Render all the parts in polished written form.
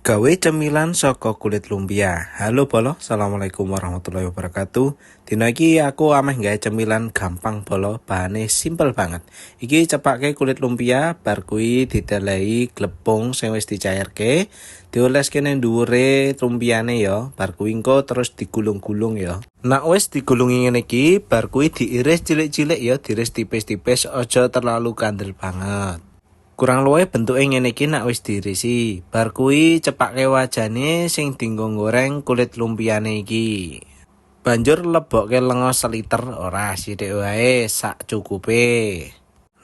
Gawe cemilan saka kulit lumpia. Halo bolo, assalamualaikum warahmatullahi wabarakatuh. Dina iki aku ameh gawe cemilan gampang bolo, bahane simpel banget. Iki cepake kulit lumpia, bar kuwi ditelehi glepung sing wis dicairke, dioleske ning dhuwure lumpiane ya, bar kuwi engko terus digulung-gulung ya. Nak wis digulungi ngene iki, bar kuwi diiris cilik-cilik ya, diiris tipis-tipis, aja terlalu kandel banget. Kurang luwih bentuke ngene iki nak wis diirisi. Bar kuwi cepake wajane sing dienggo goreng kulit lumpiane iki. Banjur lebokke lenga seliter, ora, sithik wae, sak cukupe.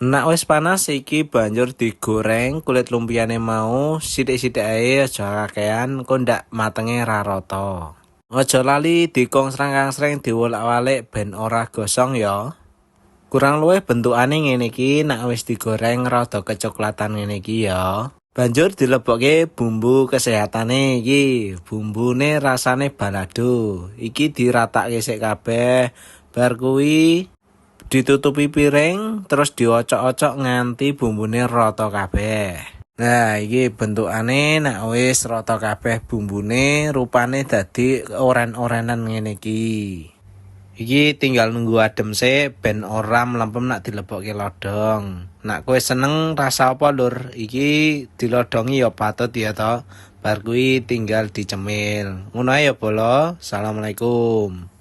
Nak wis panas iki banjur digoreng kulit lumpiane mau sithik-sithik ae, aja kakean, engko ndak matenge ra rata. Aja lali dikongsrang-kangsreng, diwolak-walik ben ora gosong ya. Kurang luwih bentukane ngene iki nak wis digoreng rada kecoklatan ngene iki ya. Banjur dilebokke bumbu kesehatane iki. Bumbune rasane balado. Iki diratake sik kabeh. Bar kuwi ditutupi piring terus diocok-ocok nganti bumbune rata kabeh. Nah, iki bentukane nak wis rata kabeh bumbune, rupane dadi oren-orenan ngene iki. Iki tinggal nunggu adem sik ben ora mlempem nak dilebokke lodong. Nak kowe seneng rasa apa, lur? Iki dilodongi ya patut ya to. Bar kuwi tinggal dicemil. Ngono ae ya bolo. Assalamualaikum.